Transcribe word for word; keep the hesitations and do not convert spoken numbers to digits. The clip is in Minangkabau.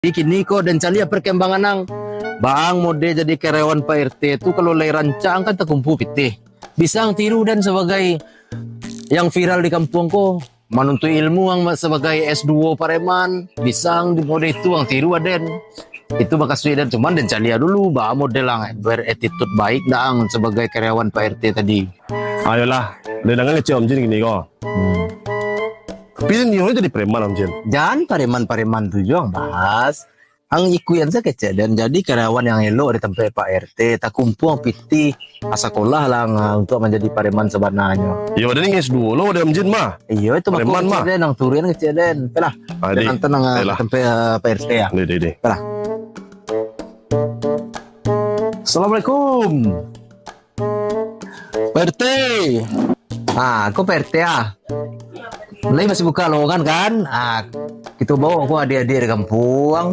Jadi kini ko den caliak perkembangan ang. Baa ang mode jadi karyawan Pak R T tu, kalau lai rancak ang kan takumpua pitih. Bisa ang tiru den sabagai yang viral di kampuang ko. Manuntuik ilmu ang ma-, sabagai S duo pareman. Bisa ang di mode itu ang tiru den. Itu bakasuik den, cuman den caliak dulu baa model ang, berattitude baik ndak ang sabagai karyawan Pak R T tadi. Ayolah, den danga kecek Om Jin kini ko. Hmm. Tapi nio jadi preman, Om Jin. Jan pareman-pareman tu juo ang bahas. Ang ikuian sa kecek den, jadi karyawan yang elok di tampek Pak R T, takumpua pitih, asa sakolah lah ang, ah, untuak manjadi pareman sabananyo. Iyo, den S duo lo, Om Jin mah. Iyo, itu mako preman kecek mah. Den, ang turuian kecek den. Ayolah, ah, den antaan ang, ah, ayolah, tampek, ah, Pak R T ya. Di, di, di. Ayolah. Assalamualaikum. Pak R T. Ah, ko Pak R T ah. Lai masih buka lowongan kan? Ah, kito bao ko adiak-adiak di kampuang.